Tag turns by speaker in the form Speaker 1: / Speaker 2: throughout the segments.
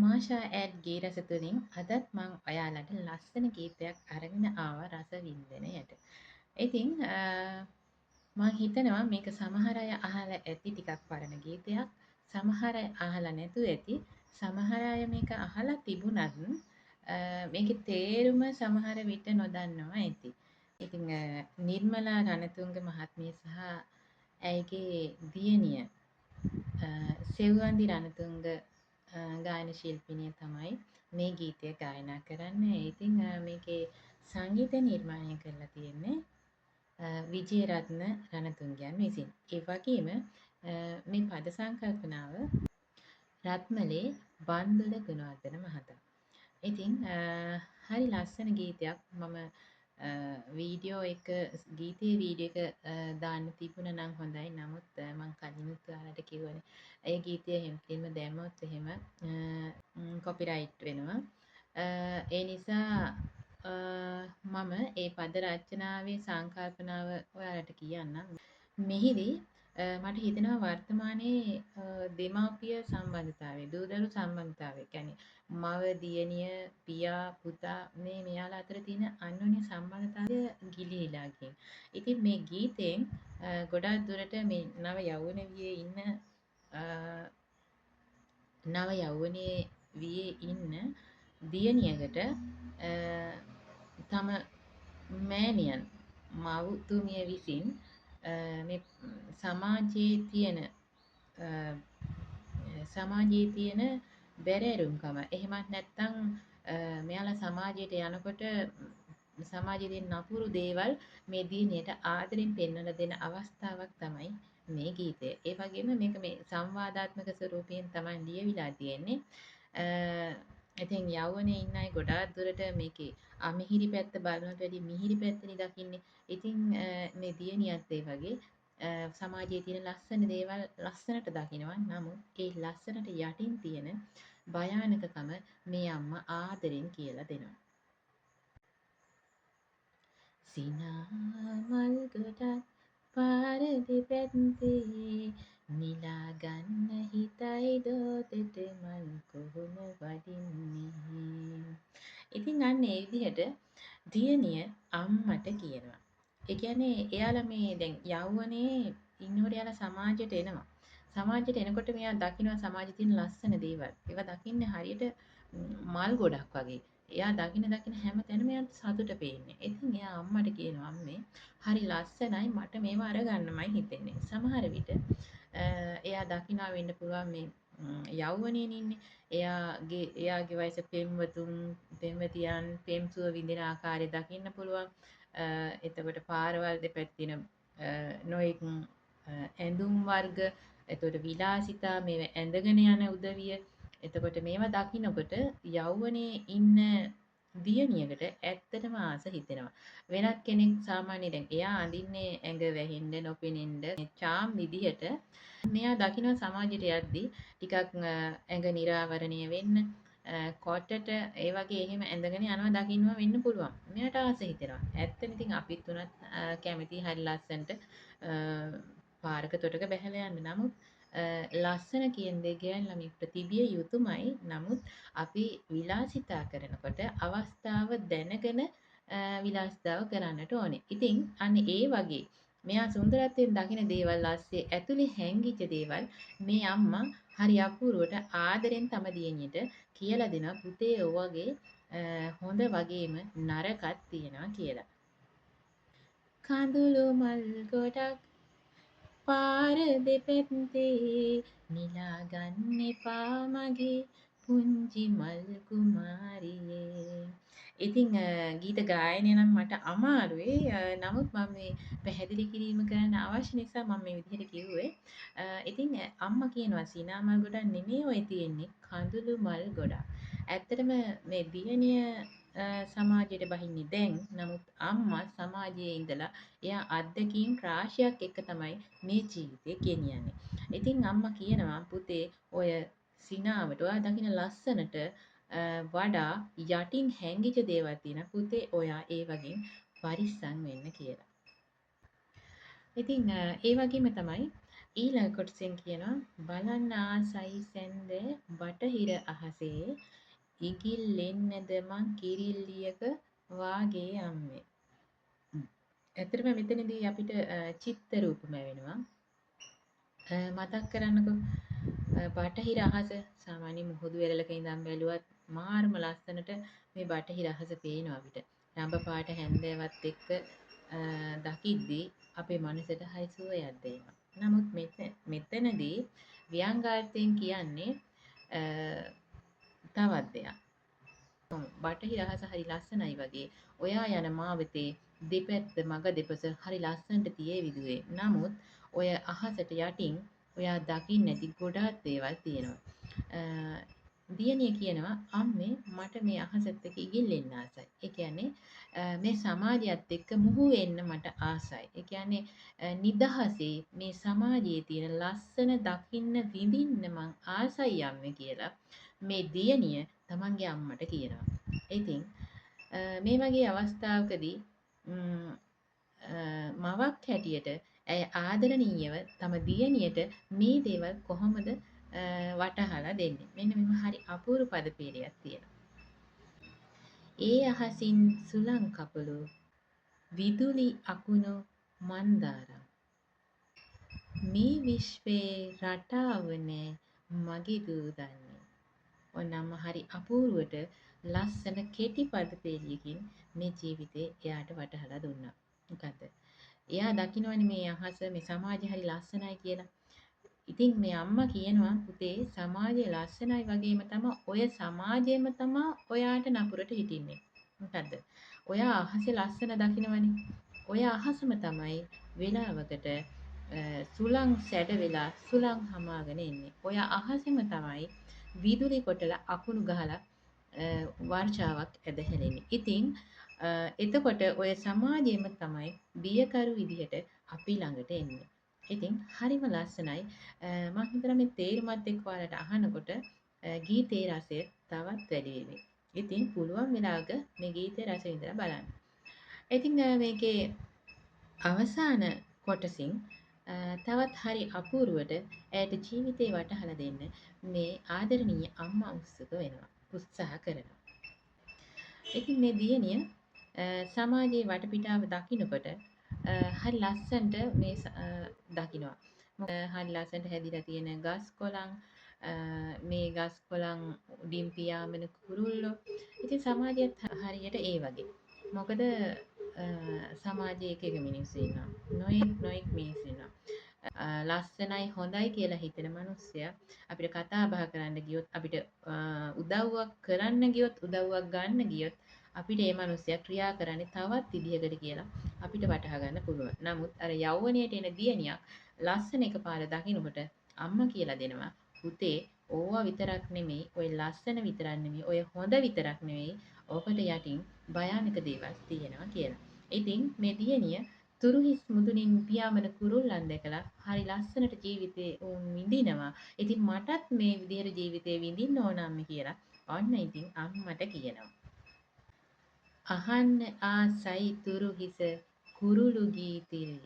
Speaker 1: මාෂා add ගී රස තුලින් අදත් මං ඔයාලට ලස්සන ගීතයක් අරගෙන ආවා රස වින්දනයට. ඉතින් මං හිතනවා මේක සමහර අය අහලා ඇති ටිකක් පරණ ගීතයක්. සමහර අය අහලා නැතුව ඇති. සමහර අය මේක අහලා තිබුණත් මේකේ තේරුම සමහර විට නොදන්නවා ඇති. ඉතින් නිර්මලා රණතුංග මහත්මිය සහ ඇයගේ දියණිය සෙව්වන්දි රණතුංග ගායන ශිල්පිනිය තමයි මේ ගීතය ගායනා කරන්නේ. ඉතින් මේකේ සංගීතය නිර්මාණය කරලා තියෙන්නේ විජේරත්න රණතුංගයන් විසින්. ඒ වගේම මේ පද සංකල්පනාව රත්මලේ බන්දුල ගුණවර්ධන මහතා. ඉතින් හරි ලස්සන ගීතයක්. මම වීඩියෝ එක ගීතයේ වීඩියෝ එක දාන්න තිබුණා නම් හොඳයි. නමුත් මං කලිනුත් ඔයාලට කිව්වනේ ඒ ගීතය එහෙම කෙලින්ම දැම්මොත් එහෙම කොපිරයිට් වෙනවා. ඒ නිසා මම ඒ පද රචනාවේ සංකල්පනාව ඔයාලට කියන්නම්. මෙහිදී මට හිතෙනවා වර්තමානයේ දෙමාපිය සම්බන්ධතාවය, දූ දරු සම්බන්ධතාවය, කියන්නේ මව, දියණිය, පියා, පුතා මේ මෙයාලා අතර තියෙන අන්‍යෝන්‍ය සම්බන්ධතාවය ගිලිහිලා ගිහින්. ඉතින් මේ ගීතයෙන් ගොඩාක් දුරට මේ නව යෞවන වියේ ඉන්න නව යෞවනයේ වියේ ඉන්න දියණියකට තම මෑණියන් මව්තුමිය විසින් මේ සමාජයේ තියෙන බැරෑරුම්කම, එහෙමත් නැත්නම් මෙයාලා සමාජයට යනකොට සමාජයේ තියෙන නපුරු දේවල් මේ දියණියට ආදරෙන් පෙන්වලා දෙන අවස්ථාවක් තමයි මේ ගීතය. ඒ වගේම මේක මේ සංවාදාත්මක ස්වරූපයෙන් තමයි ලියවිලා තියෙන්නේ. ඉතින් යෞවනයේ ඉන්න අය ගොඩාක් දුරට මේකේ අමිහිරි පැත්ත බලනවට වැඩිය මිහිරි පැත්තනේ දකින්නේ. ඉතින් මේ දියණියත් ඒ වගේ සමාජයේ තියෙන ලස්සන දේවල් ලස්සනට දකිනවා. නමුත් ඒ ලස්සනට යටින් තියෙන භයානකකම මේ අම්මා ආදරෙන් කියලා දෙනවා. සිනා මල් ගොඩක් පාර දෙපැත්තේ නිලා ගන්න හිතයි දෝතට මල් කොහොම වඩින්නේ. ඉතින් අන්න ඒ විදිහට දියණිය අම්මට කියනවා. ඒ කියන්නේ එයාලා මේ දැන් යෞවනයේ ඉන්නකොට එයාලා සමාජයට එනවා. සමාජයට එනකොට මෙයා දකිනවා සමාජයේ තියෙන ලස්සන දේවල්. ඒවා දකින්නේ හරියට මල් ගොඩක් වගේ. එයා දකින දකින හැම තැනම එයාට සතුට පේන්නේ. ඉතින් එයා අම්මට කියනවා, අම්මේ හරි ලස්සනයි, මට මේවා අරගන්නමයි හිතෙන්නේ. සමහර විට එයා දකිනවා වෙන්න පුළුවන් මේ යෞවනයේනේ ඉන්නේ. එයාගේ වයස පෙම්වතුන්, පෙම්වතියන් පෙම්සුව විඳින ආකාරය දකින්න පුළුවන්. එතකොට පාරවල් දෙපැත්තේ තියෙන නොයෙක් ඇඳුම් වර්ග, එතකොට විලාසිතා මේවා ඇඳගෙන යන උදවිය. එතකොට මේවා දකින්නකොට යෞවනයේ ඉන්න දියණියකට ඇත්තටම ආස හිතෙනවා. වෙනත් කෙනෙක් සාමාන්‍ය දැන් එයා අඳින්නේ ඇඟ වැහෙන්න නොපෙනෙන්න චාම් විදිහට. මෙයා දකින්න සමාජයට යද්දි ටිකක් ඇඟ නිරාවරණය වෙන්න කොටට ඒ වගේ එහෙම ඇඳගෙන යනවා දකින්නවා වෙන්න පුළුවන්. මෙයාට ආස හිතෙනවා. ඇත්තම ඉතින් අපිත් උනත් කැමති හරි ලස්සනට පාරක තොටක බැහැලා යන්න. නමුත් ලස්සන කියන දේ ගෑනු ළමයෙකුට තිබිය යුතුමයි. නමුත් අපි විලාසිතා කරනකොට අවස්ථාව දැනගෙන විලාසිතාව කරන්නට ඕනේ. ඉතින් අන්න ඒ වගේ මෙයා සුන්දරත්වයෙන් දකින දේවල් ASCII ඇතුලේ හැංගිච්ච දේවල් මේ අම්මා හරි අපූර්වට ආදරෙන් තම දියණියට කියලා දෙනවා, පුතේ ඔය වගේ හොඳ වගේම නරකත් තියෙනවා කියලා. කඳුළු මල් ගොඩක් පාර දෙපැත්තේ නිලා ගන්න එපා මගේ පුංචි මල් කුමාරියේ. ඉතින් ගීත ගායනය නම් මට අමාරුයි. නමුත් මම මේ පැහැදිලි කිරීම කරන්න අවශ්‍ය නිසා මම මේ විදිහට කිව්වේ. ඉතින් අම්මා කියනවා සිනා මල් ගොඩක් නෙමෙයි ඔය තියෙන්නේ, කඳුළු මල් ගොඩක්. ඇත්තටම මේ දියණිය සමාජයට බහින්නේ දැන්. නමුත් අම්මා සමාජයේ ඉඳලා එයා අත්දැකීම් රාශියක් එක්ක තමයි මේ ජීවිතේ ගෙනියන්නේ. ඉතින් අම්මා කියනවා, පුතේ ඔය සිනාවට, ඔයා දකින ලස්සනට වඩා යටින් හැංගිච්ච දේවල් තියෙනවා. පුතේ ඔයා ඒ වගේ පරිස්සම් වෙන්න කියලා. ඉතින් ඒ වගේම තමයි ඊළඟ කොටසෙන් කියනවා, බලන්න ආසයි සැන්ද බටහිර අහසේ ඉගිල්ලෙන්නද මං කිරිල්ලියක වාගේ අම්මේ. ඇත්තටම මෙතනදී අපිට චිත්ත රූපම වෙනවා. මතක් කරන්නකෝ බටහිර අහස සාමාන්‍ය මුහුදු වෙරළක ඉඳන් බැලුවත් මාර්ම ලස්සනට මේ බටහිර අහස පේනවා අපිට. රඹ පාට හැන්දෑවත් එක්ක දකිද්දී අපේ මනසට හරි සුවයක් දෙනවා. නමුත් මෙතනදී ව්‍යංගාර්ථයෙන් කියන්නේ තවත් දෙයක්. බටහිර අහස හරි ලස්සනයි වගේ ඔයා යන මාවතේ දෙපැත්ත මග දෙපස හරි ලස්සනට තියේවි දුවේ. නමුත් ඔය අහසට යටින් ඔයා දකින්න නැති ගොඩාක් දේවල් තියෙනවා. දියණිය කියනවා අම්මේ මට මේ අහසත් එක්ක ඉගිල්ලෙන්න ආසයි. ඒ කියන්නේ මේ සමාජයත් එක්ක මුහු වෙන්න මට ආසයි. ඒ කියන්නේ නිදහසේ මේ සමාජයේ තියෙන ලස්සන දකින්න විඳින්න මං ආසයි අම්මේ කියලා මේ දියණිය තමන්ගේ අම්මට කියනවා. ඉතින් මේ වගේ අවස්ථාවකදී මවක් හැටියට ඇය ආදරණීයව තම දියණියට මේ දේවල් කොහොමද වටහලා දෙන්නේ? මෙන්න මෙම හරි අපූර්ව පද පේලියක් තියෙනවා. ඒ අහසින් සුළං කපළු විදුලි අකුණු මන්දාරම් මේ විශ්වයේ රටාව නෑ මගේ දූ දන්නේ. ඔන්න අම්මා හරි අපූර්වට ලස්සන කෙටි පද පේලියකින් මේ ජීවිතේ එයාට වටහලා දුන්නා. මොකද්ද? එයා දකින්නවනේ මේ අහස මේ සමාජය හරි ලස්සනයි කියලා. ඉතින් මේ අම්මා කියනවා පුතේ සමාජය ලස්සනයි වගේම තමයි ඔය සමාජයම තමයි ඔයාට නපුරට හිටින්නේ. මොකද්ද? ඔයා අහසේ ලස්සන දකින්නවනේ. ඔය අහසම තමයි වෙලාවකට සුළං සැඩ වෙලා සුළං හමාගෙන එන්නේ. ඔය අහසෙම තමයි විදුලි කොටලා අකුණු ගහලා වර්ෂාවක් ඇදහැලෙන්නේ. ඉතින් එතකොට ඔය සමාජයම තමයි බියකරු විදිහට අපි ළඟට එන්නේ. ඉතින් හරිම ලස්සනයි. මං හිතනවා මේ තේරුමත් එක්ක ඔයාලට අහනකොට ගීතේ රසය තවත් වැඩි වෙවි. ඉතින් පුළුවන් වෙලාවක මේ ගීතේ රසය විඳලා බලන්න. ඉතින් මේකේ අවසාන කොටසින් තවත් හරි අපූර්වට ඇයට ජීවිතේ වටහලා දෙන්න මේ ආදරණීය අම්මා උත්සුක වෙනවා. උත්සාහ කරනවා. ඉතින් මේ දියණිය සමාජයේ වටපිටාව දකින්නකොට හරි ලස්සනට මේ දකින්නවා. හරි ලස්සනට හැදිලා තියෙන ගස් කොළන්, මේ ගස් කොළන් උඩින් පියාඹන කුරුල්ලෝ. ඉතින් සමාජයත් හරියට ඒ වගේ. මොකද සමාජයේ එක එක මිනිස්සු ඉන්නවා. නොයෙක් නොයෙක් මිනිස්සු ඉන්නවා. ලස්සනයි හොඳයි කියලා හිතෙන මිනිස්සයා අපිට කතා බහ කරන්න ගියොත්, අපිට උදව්වක් කරන්න ගියොත්, උදව්වක් ගන්න ගියොත් අපිට මේ මිනිස්සයා ක්‍රියා කරන්නේ තවත් විදිහකට කියලා අපිට වටහා ගන්න පුළුවන්. නමුත් අර යෞවනයට එන දියණියක් ලස්සන එකපාර දකින්නකොට අම්මා කියලා දෙනවා පුතේ ඕවා විතරක් නෙමෙයි, ඔය ලස්සන විතරක් නෙමෙයි, ඔය හොඳ විතරක් නෙමෙයි, ඕකට යටින් භයානක දේවල් තියෙනවා කියලා. ඉතින් මේ දියණිය තුරුහිස් මුදුනින් පියාඹන කුරුල්ලන් දැකලා හරි ලස්සනට ජීවිතේ උන් විඳිනවා. ඉතින් මටත් මේ විදිහට ජීවිතේ විඳින්න ඕන අම්මේ කියලා ඔන්න ඉතින් අම්මට කියනවා. අහන්න ආසයි තුරුහිස කුරුළු ගීතිරි.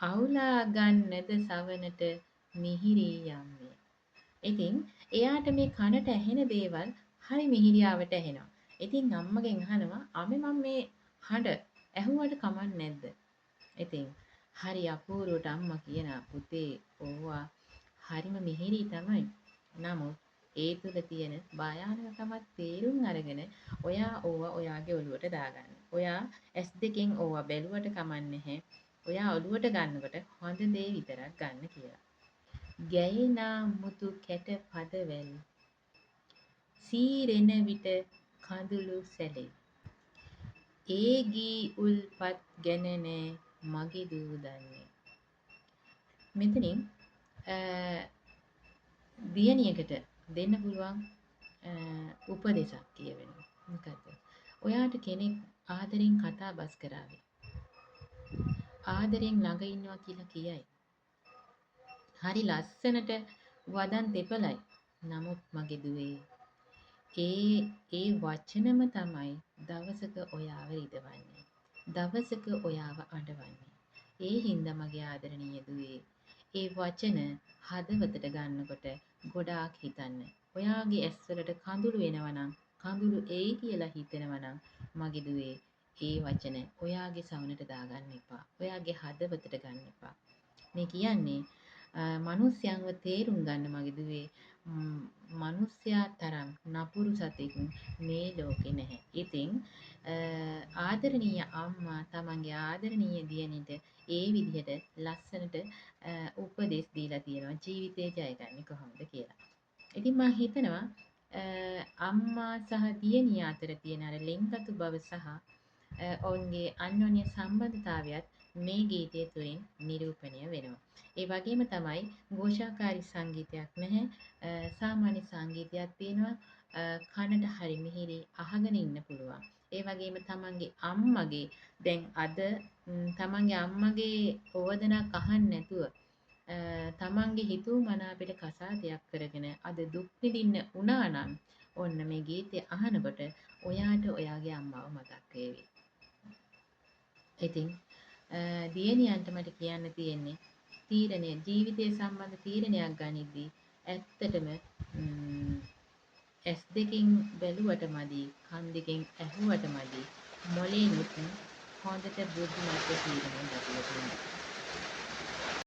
Speaker 1: අවුලා ගන්නද සවනට මිහිරි යම්මේ. ඉතින් එයාට මේ කනට ඇහෙන දේවල් හරි මිහිරියාවට ඇහෙනවා. ඉතින් අම්මගෙන් අහනවා අම්මේ මම මේ හඬ ඇහුවට කමක් නැද්ද? ඉතින් හරි අපූර්වට අම්මා කියනවා පුතේ ඕවා හරිම මිහිරි තමයි. නමුත් ඒ තුල තියෙන භයානකමත් තේරුම් අරගෙන ඔයා ඕවා ඔයාගේ ඔළුවට දාගන්න. ඔයා ඇස් දෙකෙන් ඕවා බැලුවට කමක් නැහැ. ඔයා ඔළුවට ගන්නකොට හොඳ දේ විතරක් ගන්න කියලා. ගැයෙනා මුතු කැට පදවැල් සීරෙන විට කඳුළු සැලේ. ඒ ගී උල්පත් ගැන නෑ මගේ දූ දන්නේ. මෙතනින් දියණියකට දෙන්න පුළුවන් උපදෙසක් කියවෙනවා. මොකද්ද? ඔයාට කෙනෙක් ආදරෙන් කතා බස් කරાવી. ආදරෙන් ළඟ ඉන්නවා කියලා කියයි. හරි ලස්සනට වදන් තෙපලයි. නමුත් මගේ දුවේ ඒ ඒ වචනම තමයි දවසක ඔයාව රිදවන්නේ. දවසක ඔයාව අඬවන්නේ. ඒ හින්දා මගේ ආදරණීය දුවේ ඒ වචන හදවතට ගන්නකොට ගොඩාක් හිතන්න. ඔයාගේ ඇස්වලට කඳුළු එනවා නම්, කඳුළු එයි කියලා හිතෙනවා නම් මගේ දුවේ, ඒ වචන ඔයාගේ සවනට දාගන්න එපා. ඔයාගේ හදවතට ගන්න එපා. මේ කියන්නේ මනුස්සයන්ව තේරුම් ගන්න මගේ දුවේ, මනුස්සයා තරම් නපුරු සතෙක් මේ ලෝකේ නැහැ. ඉතින් ආදරණීය අම්මා තමන්ගේ ආදරණීය දියණියට ඒ විදිහට ලස්සනට උපදෙස් දීලා තියෙනවා ජීවිතේ ජයගන්නේ කොහොමද කියලා. ඉතින් මං හිතනවා අම්මා සහ දියණිය අතර තියෙන අර ලෙන්ගතු බව සහ ඔවුන්ගේ අන්‍යෝන්‍ය සම්බන්ධතාවයත් මේ ගීතය තුළින් නිරූපණය වෙනවා. ඒ වගේම තමයි ඝෝෂාකාරී සංගීතයක් නැහැ. සාමාන්‍ය සංගීතයක් තියෙනවා. කනට හරි මිහිරි, අහගෙන ඉන්න පුළුවන්. ඒ වගේම තමන්ගේ අම්මගේ දැන් අද තමන්ගේ අම්මගේ ඕවදනක් අහන්න නැතුව තමන්ගේ හිතුව මනාපෙට කසාදයක් කරගෙන අද දුක් විඳින්න වුණා නම්, ඔන්න මේ ගීතය අහනකොට ඔයාට ඔයාගේ අම්මව මතක් වේවි. ඉතින් දියණියන්ට මට කියන්න තියෙන්නේ, තීරණය, ජීවිතය සම්බන්ධ තීරණයක් ගනිද්දී ඇත්තටම ඇස් දෙකින් බැලුවට මදි, කන් දෙකෙන් ඇහුවට මදි, මොලේනුත් හොඳට බුද්ධිමත්ව තීරණය ගත යුතු වෙනවා.